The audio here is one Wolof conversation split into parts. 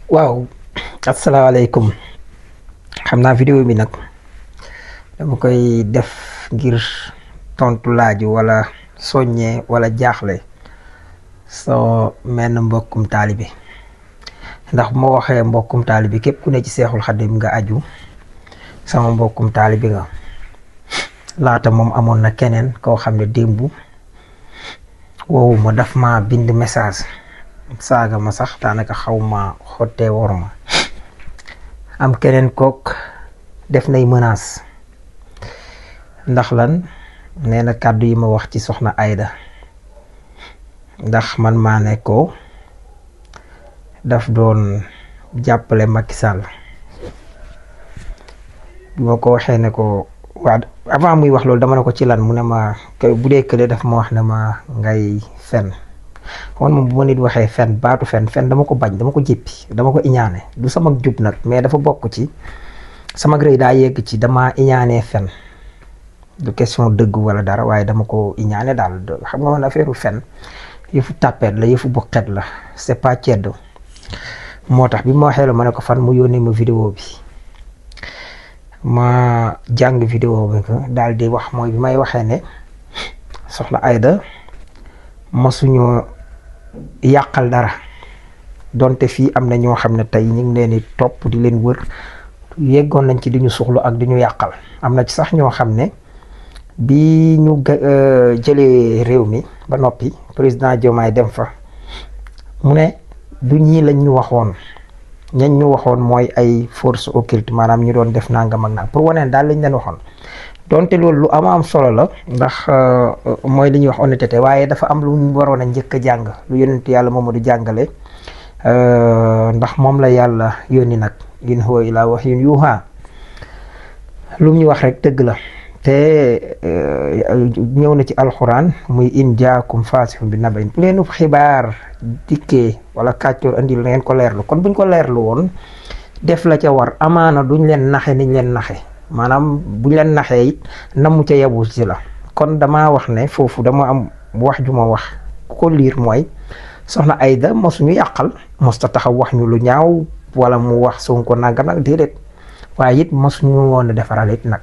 waaw asalaamaaleykum. xam naa vidéo bi nag dama koy def ngir tontu laaju wala soññee wala jaaxle soo menn mbokkum taalibe ndax bu ma waxee mbokkum taalibe képp ku ne ci Seexul Xadim nga aju sama mbokkum taalibe nga. laata moom amoon na keneen koo xam ne démb woowu ma daf ma bind message saaga ma sax daanaka xaw ma xottee wor ma am keneen kook def nay menace ndax lan nee na kàddu yi ma wax ci soxna Aida ndax man maa ne ko daf doon jàppale Macky Sall bi ma ko waxee ne ko waa avant muy wax loolu dama ne ko ci lan mu ne ma bu dee kële daf ma wax ne ma ngay fen kon moom bu ma nit waxee fen baatu fen dama ko bañ, dama ko jéppi, dama ko iñaane du sama jub nag mais dafa bokk ci sama gré daa yegg ci dama iñaanee fen du question dëgg wala dara waaye dama ko iñaane daal. xam nga man affaire fen yëfu tàppeet la, yëfu buqet la, c'est pas ceddo. moo tax bi ma waxee la ma ne ko fan mu yónnee ma vidéo bi ma jàng vidéo bi ko daal di wax mooy bi may waxee ne soxna Aida masuñoo yàqal dara donte fii am na ñoo xam ne tey ñu ngi leen di topp di leen wër yeggoon nañ ci di ñu suxlu ak di ñu yàqal. am na ci sax ñoo xam ne bi ñu jëlee réew mi ba noppi président Diomaye dem fa mu ne du ñii lañ ñu waxoon. ñañ ñu waxoon mooy ay force occulte maanaam ñu doon def nangam ak nangam pour waneen daal lañ leen waxoon donte loolu lu am solo la ndax mooy li ñuy wax honnêteté waaye dafa am lu ñu waroon a njëkk a jàng lu yonent yàlla moom du jàngale ndax moom la yàlla yónni nag in huwa illaa wahyun yuuhaa lu ñu wax rek dëgg la te ñëw na ci alxuraan muy in jaakum faasixun bi naba'in bu leen xibaar dikkee wala kàccoor andil na ngeen ko leerlu kon buñ ko leerlu woon def la ca war amaana duñ leen naxe niñ leen naxe maanaam buñ leen naxee it namu ca yabu ci la. kon dama wax ne foofu dama am wax ju ma wax ku ko liir mooy soxna Aida mosuñu yàqal mosta taxaw wax ñu lu ñaaw wala mu wax Sonko nangam nag déedéet waaye it mosuñu woon a defaral it nag.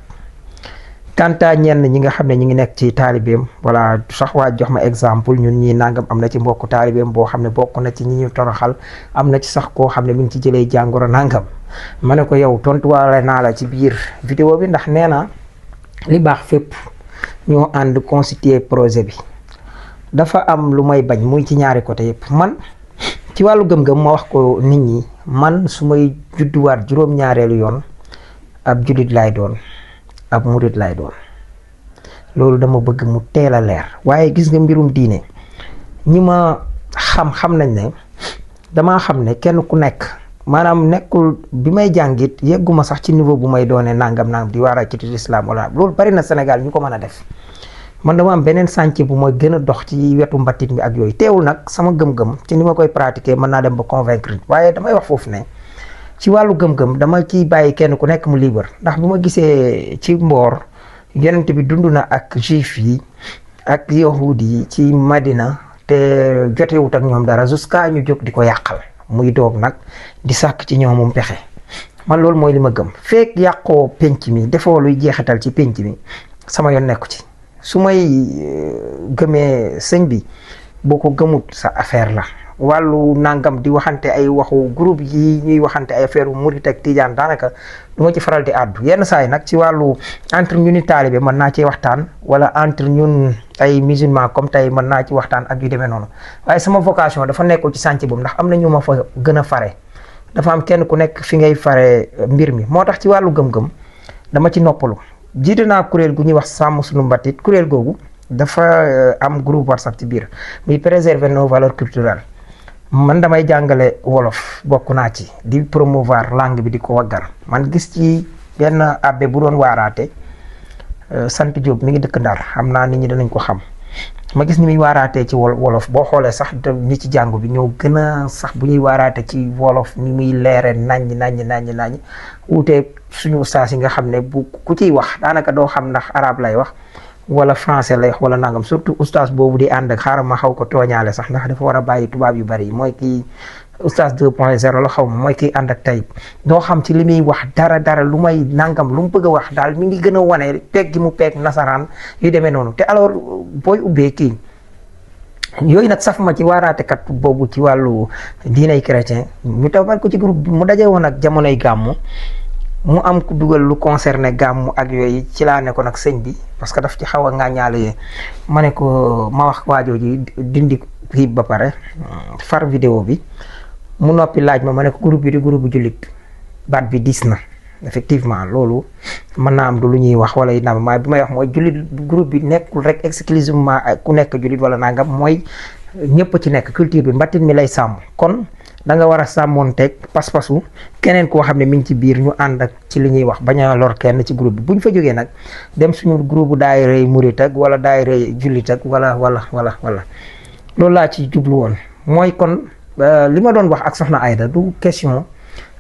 kanta ñenn ñi nga xam ne ñi ngi nekk ci taalibeem wala sax waa jox ma exemple ñun ñii nangam am na ci mbokku taalibeem boo xam ne bokk na ci ñi ñu toroxal am na ci sax koo xam ne mi ngi ci jëlee jàngoro nangam ma ne ko yow tontuwaale naa la ci biir vidéo bi ndax nee na li baax fépp ñoo ànd constituer projet bi dafa am lu may bañ muy ci ñaari côté yëpp. man ci wàllu gëm-gëm ma wax ko nit ñi man su may judduwaat juróom-ñaareelu yoon ab jullit laay doon. ab murit lay doon loolu dama bëgg mu teel a leer waaye gis nga mbirum diine ñi ma xam nañ ne damaa xam ne kenn ku nekk maanaam nekkul bi may jàngit yegguma sax ci niveau bu may doonee nangam di waara ci islam wala loolu bari na Sénégal ñu ko mën a def man dama am beneen chantier bu ma gën a dox ci wetu mbatit mi ak yooyu teewul nag sama gëm-gëm ci ni ma koy pratiquer mën naa dem ba convaincre waaye damay wax foofu ne ci wàllu gëm-gëm dama ciy bàyyi kenn ku nekk mu libre ndax bu ma gisee ci mboor yonent bi dund na ak juif yi ak yahud yi ci Madina te jotewut ak ñoom dara jusqu'à ñu jóg di ko yàqal muy doog nag di sàkk ci ñoomum pexe man loolu mooy li ma gëm fekk yàqoo penc mi defoo luy jeexital ci penc mi sama yoon nekku ci su may gëmee sëñ bi boo ko gëmut sa affaire la. wàllu nangam di waxante ay waxu groupe yi ñuy waxante ay affaire murit ak tijaan daanaka du ma ci faral di àddu yenn saa yi nag ci wàllu entre ñun i taalibe mën naa ci waxtaan wala entre ñun ay musulman comme tey mën naa ci waxtaan ak yu demee noonu waaye sama vocation dafa nekkul ci sànc boobu ndax am na ñu ma fa gën a fare dafa am kenn ku nekk fi ngay fare mbir mi moo tax ci wàllu gëm-gëm dama ci noppalu. jiite naa kuréel gu ñuy wax sàmm suñu mbatit kuréel googu dafa am groupe WhatsApp ci biir muy préserver nos valeurs culturelles. man damay jàngale wolof bokk naa ci di promouvoir langue bi di ko waggar man gis ci benn abbé bu doon waaraate sant Diop mi ngi dëkk Ndar xam naa nit ñi danañ ko xam ma gis ni muy waaraatee ci wolof boo xoolee sax ñi ci jàngu bi ñoo gën a sax bu ñuy waaraate ci wolof ni muy leere naññ wuutee suñu ustaas yi nga xam ne bu ku ciy wax daanaka doo xam ndax arabe lay wax wala français lay wax wala nangam surtout ustaas boobu di ànd ak xaaral ma xaw ko tooñaale sax ndax dafa war a bàyyi tubaab yu bari mooy kii oustaz 2.0 la xaw ma mooy kiy ànd ak Tayib doo xam ci li muy wax dara lu may nangam lu mu bëgg a wax daal mi ngi gën a wane peeg gi mu peeg nasaraan yu demee noonu te alors booy ubbee kii yooyu nag saf ma ci waaraatekat boobu ci wàllu diinay chrétien ñu tawal ko ci groupe bi mu daje woon ak jamonoy gàmmu mu am ku dugal lu concerné gàmmu ak yooyu ci laa ne ko nag sëñ bi parce que daf ci xaw a ngaañaale ma ne ko ma wax waajoo ji dindi kii ba pare far vidéo bi mu noppi laaj ma ne ko groupe bi di groupe bu jullit baat bi diis na effectivement loolu mën naa am du lu ñuy wax wala yi naam maa bi may wax mooy jullit groupe bi nekkul rek exclusivement ku nekk jullit wala nangam mooy ñëpp ci nekk culture bi mbatit mi lay sàmm kon da nga war a sàmmoonteeg pas-pasu keneen koo xam ne mi ngi ci biir ñu ànd ak ci li ñuy wax bañ a lor kenn ci groupe bi bu ñu fa jógee nag dem suñu groupe bu daayira murit ak wala daayira jullit ak wala loolu laa ci jublu woon mooy kon li ma doon wax ak soxna Aida du question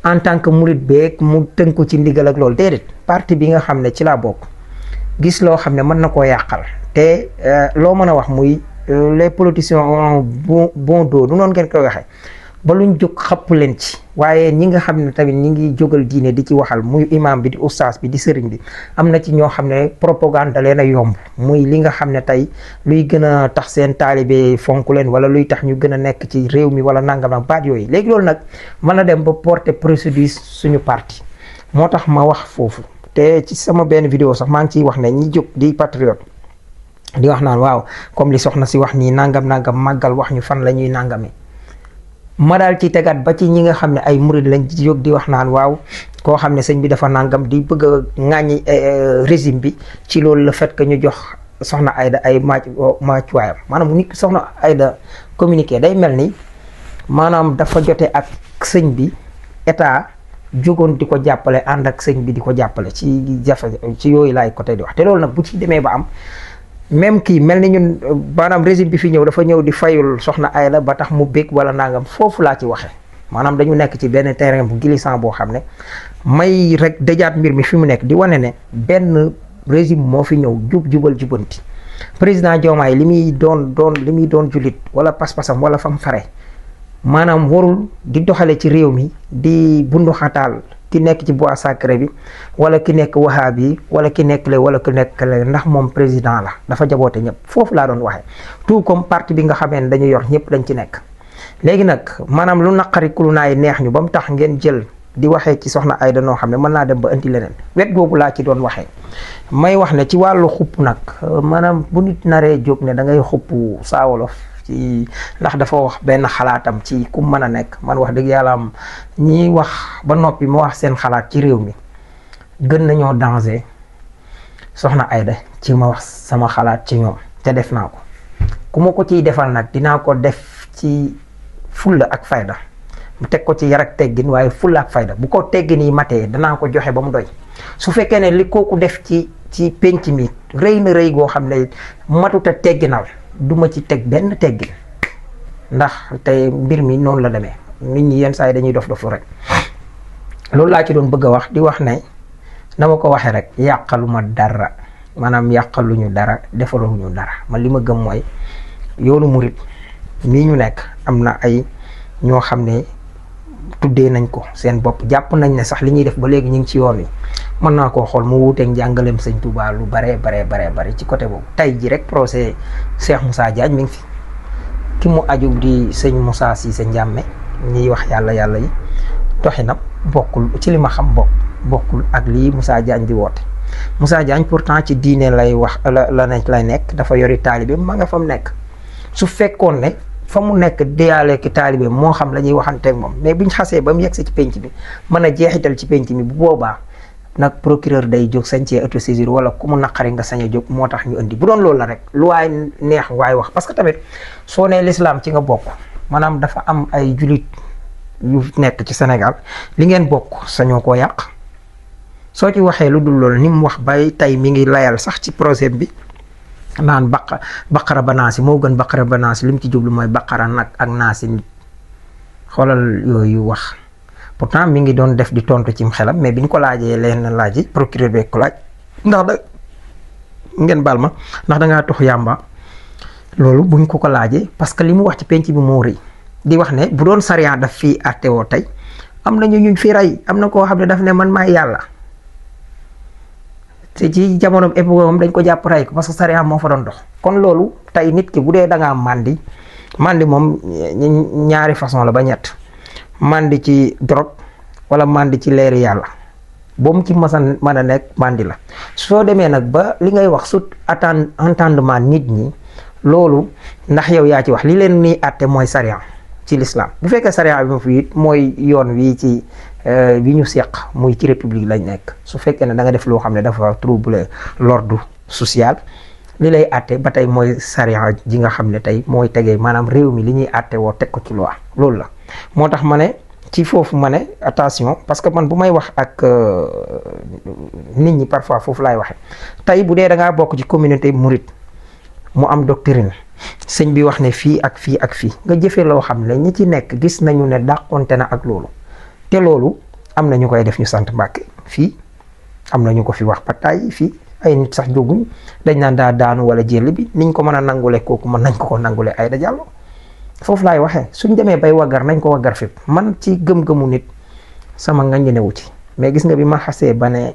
en tant que murit beeg mu tënku ci ndigal ak loolu déedéet parti bi nga xam ne ci laa bokk gis loo xam ne mën na koo yàqal te loo mën a wax muy les politiciens bon dos du noonu ngeen koy waxee ba luñ jóg xapp leen ci waaye ñi nga xam ne tamit ñi ngi jógal diine di ci waxal muy imam bi di ustaas bi di sëriñ bi am na ci ñoo xam ne propagande leen a yomb muy li nga xam ne tey luy gën a tax seen taalibe fonk leen wala luy tax ñu gën a nekk ci réew mi wala nangam ak baat yooyu léegi loolu nag mën na dem ba porter préjudice suñu parti moo tax ma wax foofu te ci sama benn vidéo sax maa ngi ciy wax ne ñi jóg di patriote di wax naan waaw comme li soxna si wax nii nangam màggal wax ñu fan la ñuy nangame ma daal ci tegaat ba ci ñi nga xam ne ay murid lañ ci jóg di wax naan waaw koo xam ne sëñ bi dafa nangam di bëgg a ŋàññi régime bi ci loolu le fait que ñu jox soxna Aida ay maacuwaayam maanaam nit soxna Aida communiqué day mel ni maanaam dafa jote ak sëñ bi état jógoon di ko jàppale ànd ak sëñ bi di ko jàppale ci jafe ci yooyu laay côté di wax te loolu nag bu ci demee ba am même kii mel ni ñun maanaam régime bi fi ñëw dafa ñëw di fayul soxna Aida ba tax mu bég wala nangam foofu laa ci waxee maanaam dañu nekk ci benn terrain bu glissant boo xam ne may rek dëjaat mbir mi fi mu nekk di wane ne benn régime moo fi ñëw jubal jubanti président Diomaye li muy doon jullit wala pas-pasam wala fam fare maanaam warul di doxale ci réew mi di bunduxataal ki nekk ci bois sacré bi wala ki nekk wahaab yi wala ki nekk le wala ki nekk le ndax moom président la dafa jaboote ñëpp foofu laa doon waxee tout comme parti bi nga xamee ne dañu yor ñëpp dañ ci nekk léegi nag maanaam lu naqari kulunaay neex ñu ba mu tax ngeen jël di waxee ci soxna Aida noo xam ne mën naa dem ba indi leneen wet googu laa ci doon waxee may wax ne ci wàllu xupp nag maanaam bu nit naree jóg ne da ngay xupp Saa Wolof ci ndax dafa wax benn xalaatam ci ku mën a nekk man wax dëgg yàlla am ñi wax ba noppi ma wax seen xalaat ci réew mi gën nañoo danger soxna Aida ci ma wax sama xalaat ci ñoom te def naa ko ku ma ko ciy defal nag dinaa ko def ci fulla ak fayda mu teg ko ci yar ak teggin waaye fulla ak fayda bu ko teggin yi matee danaa ko joxe ba mu doy su fekkee ne li kooku def ci penc mi rëy na rëy goo xam ne matuta tegginal duma ci teg benn teggin ndax te mbir mi noonu la demee nit ñi yenn saa yi dañuy dof rek loolu laa ci doon bëgg a wax di wax ne na ma ko waxee rek yàqaluma dara maanaam yàqaluñu dara defaluñu dara man li ma gëm mooy yoonu murit mii ñu nekk am na ay ñoo xam ne tuddee nañ ko seen bopp jàpp nañ ne sax li ñuy def ba léegi ñu ngi ci yoon wi mën naa koo xool mu wuuteeg njàngaleem sëñ Touba lu bare ci côté boobu tey ji rek procès Cheikh Moussa Diagne mi ngi fi ki mu aju di sëñ Moussa Cissé Ndiamé ñiy wax yàlla yi doxinam bokkul ci li ma xam bokkul ak lii Moussa Diagne di woote Moussa Diagne pourtant ci diine lay wax lay nekk dafa yori taalibe ma nga fa mu nekk su fekkoon ne fa mu nekk diyaale ki taalibe moo xam la ñuy waxanteeg moom mais buñ xasee ba mu yegsi ci penc bi mën a jeexital ci penc mi bu boobaa nag procureur day jóg sañ cee autosaisir wala ku mu naqari nga sañ a jóg moo tax ñu indi bu doon loolu la rek lu waay neex waay wax parce que tamit soo nee l'islam ci nga bokk maanaam dafa am ay julit yu nekk ci Sénégal li ngeen bokk sañoo koo yàq soo ci waxee lu dul loolu ni mu wax bay tey mi ngi layal sax ci procès bi naan baqara ba naasi moo gën baqara ba naasi li mu ci jublu mooy baqara nag ak naasi nit xoolal yooyu wax pourtant mi ngi doon def di tontu cim xelam mais biñ ko laajee leen laaj yi procureur bi ko laaj ndax da ngeen baal ma ndax dangaa tux yàmba loolu buñ ko laajee parce que li mu wax ci penc bi moo rëy di wax ne bu doon sariya daf fii àtte woo tey am na ñu fi rey am na koo xam ne daf ne man maay yàlla te ci jamonoom époque moom dañ ko jàpp rey ko parce que sariya moo fa doon dox. kon loolu tey nit ki bu dee da ngaa màndi moom ñaari façon la ba ñett màndi ci drogue wala màndi ci leeri yàlla boo mu ci mën a nekk màndi la. soo demee nag ba li ngay wax sut entendement nit ñi loolu ndax yow yaa ci wax li leen nii àtte mooy sariya ci l'islam bu fekkee sariya bi ma fi it mooy yoon wii ci bi ñu seq muy ci république lañ nekk su fekkee ne da nga def loo xam ne dafa troubler l'ordre social li lay àtte ba tey mooy sariya ji nga xam ne tey mooy tegee maanaam réew mi li ñuy àtte woo teg ko ci loi loolu la. moo tax ma ne ci foofu ma ne attention parce que man bu may wax ak nit ñi parfois foofu laay waxe tey bu dee da ngaa bokk ci communauté mouride mu am doctrine sëñ bi wax ne fii ak fii ak fii nga jëfee loo xam ne ñi ci nekk gis nañu ne dàqonte na ak loolu te loolu am na ñu koy def ñu sant Mbàkke fii am na ñu ko fi wax pataay fii ay nit sax jóguñ dañ naan daa daanu wala jël bi niñ ko mën a nangule kooku mën nañ ko nangule Aïda Diallo foofu laay waxee suñ demee bay waggar nañ ko waggar fépp man ci gëm-gëmu nit sama nga ñenewu ci mais gis nga bi ma xasee ba ne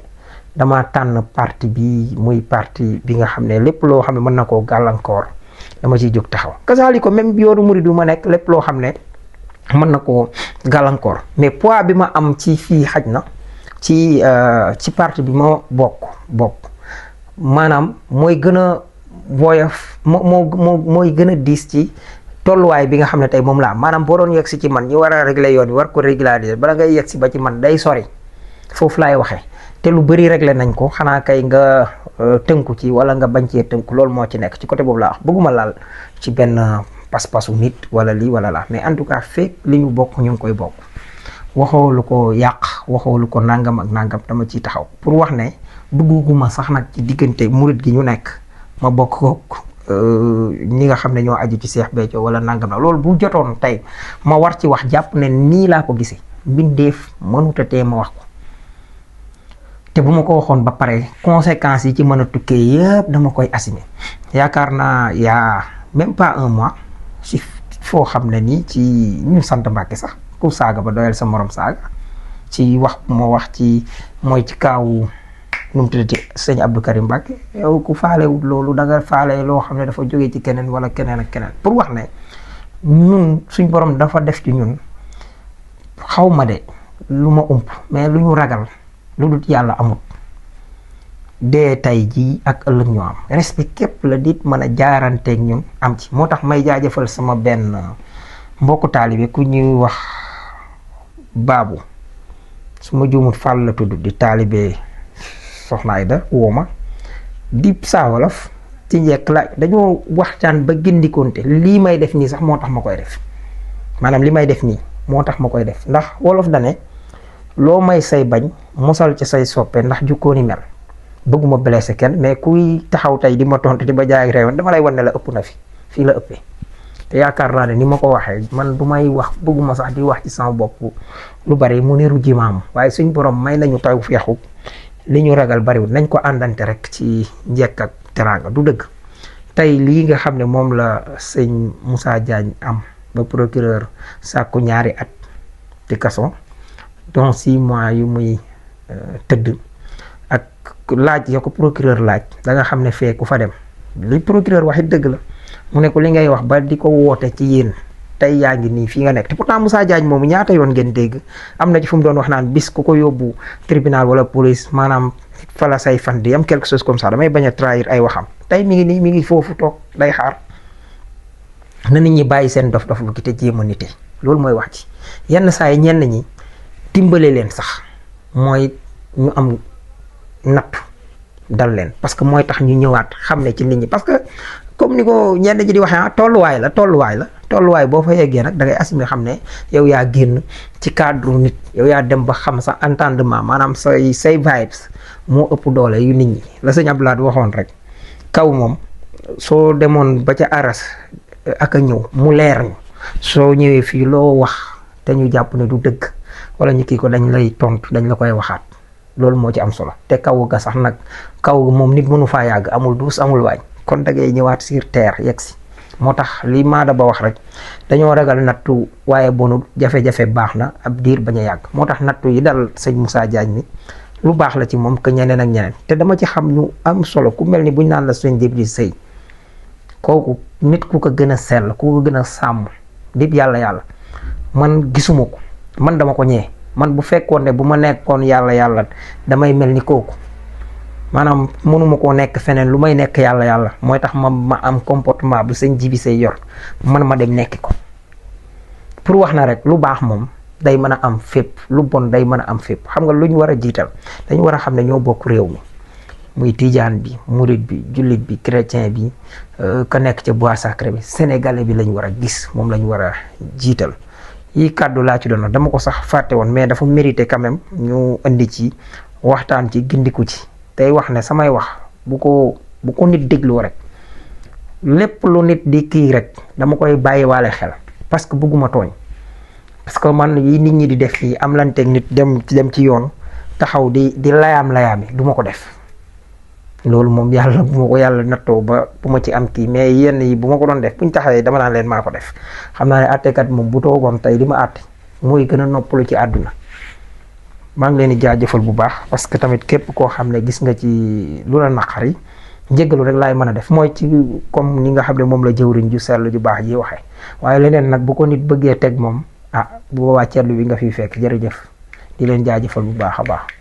dama tànn parti bi muy parti bi nga xam ne lépp loo xam ne mën na koo gàllankoor dama ciy jóg taxaw kasaali ko même yoonu murid du ma nekk lépp loo xam ne mën na koo gàllankoor mais poids bi ma am ci fii xaj na ci parti bi ma bokk maanaam mooy gën a woyof mooy gën a diis ci tolluwaay bi nga xam ne tey moom la am maanaam boo doon yegg si ci man ñi war a régler yoon bi war ko régulariser bala ngay yegg si ba ci man day sori foofu laay waxee te lu bëri régler nañ ko xanaa kay nga tënku ci wala nga bañ cee tënku loolu moo ci nekk ci côté boobu laa wax bëgguma laal ci benn pas-pasu nit wala lii wala laa mais en tout cas fekk li ñu bokk ñu ngi koy bokk waxoo lu ko yàq waxoo lu ko nangam ak nangam dama ciy taxaw pour wax ne dugguma sax nag ci diggante murit gi ñu nekk ma bokk ko ñi nga xam ne ñoo aju ci Cheikh Béthio wala nangam la loolu bu jotoon tey ma war ci wax jàpp ne nii laa ko gisee mbindeef mënuta tee ma wax ko te bu ma ko waxoon ba pare conséquences yi ci mën a tukkee yëpp dama koy assumer yaakaar naa yaa même pas un mois si foo xam ne nii ci ñu sant Mbàkke sax ku saaga ba doyal sa morom saaga ci wax moo wax ci mooy ci kaawu nu mu tuddati sëñ Abdou Karim Mbàkke yow ku faalewut loolu da nga faale loo xam ne dafa jógee ci keneen wala keneen ak keneen pour wax ne ñun suñ borom dafa def ci ñun xaw ma de lu ma ump mais lu ñu ragal lu dul yàlla amut dee tey jii ak ëllëg ñoo am respect képp la dit mën a jaaranteeg ñun am ci moo tax may jaajëfal sama benn mbokku taalibe ku ñuy wax baabu su ma juumut fàll la tudd di taalibe soxna Aïda wooma di Saa Wolof ci njekk la dañoo waxtaan ba gindikonte lii may def nii sax moo tax ma koy def maanaam li may def nii moo tax ma koy def ndax wolof dane loo may say bañ mosal ci say soppe ndax jukkooni mel bëgguma blessé kenn mais kuy taxaw tey di ma tontu di ba jaay réew dama lay wan ne la ëpp na fii la ëppee te yaakaar naa ne ni ma ko waxee man du may wax bëgguma sax di wax ci sama bopp lu bari mu niru jimaam waaye suñ borom may nañu taw feexu li ñu ragal bariwul nañ ko àndante rek ci njekk ak teraanga du dëgg tey lii nga xam ne moom la sëñ Moussa Diagne am ba procureur sàkku ñaari at ci kaso donc 6 mois yu muy tëdd ak laaj ya ko procureur laaj da nga xam ne fee ku fa dem li procureur wax it dëgg la mu ne ko li ngay wax ba di ko woote ci yéen tey yaa ngi nii fii nga nekk te pourtant Moussa Diagne moomu ñaata yoon ngeen dégg am na ci fu mu doon wax naan bis ku ko yóbbu tribunal wala police maanaam fala say fan di am quelque chose comme ça damay bañ a trahir ay waxam tey mi ngi nii mi ngi foofu toog day xaar na nit ñi bàyyi seen dof-dof lu ki te jéem a nite loolu mooy wax ci yenn saa yi ñenn ñi dimbale leen sax mooy ñu am nattu dal leen parce que mooy tax ñu ñëwaat xam ne ci nit ñi parce que comme ni ko ñenn ñi di waxee tolluwaay boo fa yeggee nag da ngay assumer xam ne yow yaa génn ci cadre nit yow yaa dem ba xam sa entendement maanaam say vibes moo ëpp doole yu nit ñi la sëñ Abdoulaye waxoon rek kaw moom soo demoon ba ca aras ak a ñëw mu leer ñu soo ñëwee fii loo wax te ñu jàpp ne du dëgg wala ñu kii ko dañ lay tontu dañ la koy waxaat loolu moo ci am solo te kaw ga sax nag kaw moom nit mënu faa yàgg amul duus amul waañ kon da ngay ñëwaat sur terre yegg si moo tax li maada ba wax rek dañoo ragal nattu waaye bonul jafe-jafe baax na ab diir bañ a yàgg. moo tax nattu yi dal sëñ Moussa Diagne mi lu baax la ci moom que ñeneen ak ñeneen te dama ci xam ñu am solo ku mel ni buñ naan la sëñ Djibril Seye kooku nit ku ko gën a sell ku ko gën a sàmm dib yàlla man gisuma ko, man dama ko ñee. man bu fekkoon ne bu ma nekkoon yàlla damay mel ni kooku maanaam mënuma koo nekk feneen lu may nekk yàlla mooy tax ma am comportement bu sëñ Jibi Sey yor man ma dem nekki ko pour wax na rek lu baax moom day mën a am fépp lu bon day mën a am fépp. xam nga lu ñu war a jiital dañu war a xam ne ñoo bokk réew mi muy tijaan bi murit bi jullit bi chrétien bi ka nekk ca bois sacré bi sénégalais bi lañ war a gis moom lañ war a jiital. yi kàddu laa ci doon dama ko sax fàtte woon mais dafa mérité quand même ñu indi ci waxtaan ci gindiku ci tey wax ne samay wax bu ko nit dégloo rek lépp lu nit di kii rek dama koy bàyyiwaale xel parce que bëgguma tooñ parce que man yi nit ñi di def fii am lanteeg nit dem ci yoon taxaw di layaami du ma ko def loolu moom yàlla bu ma ko yàlla nattoo ba bu ma ci am kii mais yenn yi bu ma ko doon def buñ taxawee dama naan leen maa ko def xam naa ne àttekat moom bu toogoon tey di ma àtte mooy gën a noppalu ci àdduna. maa ngi leen di jaajëfal bu baax parce que tamit képp koo xam ne gis nga ci lu la naqari njéggalu rek laay mën a def mooy ci comme ni nga xam ne moom la jëwriñ ju sell ju baax ji waxee waaye leneen nag bu ko nit bëggee teg moom bu boobaa ceetlu bi nga fiy fekk jërëjëf di leen jaajëfal bu baax a baax.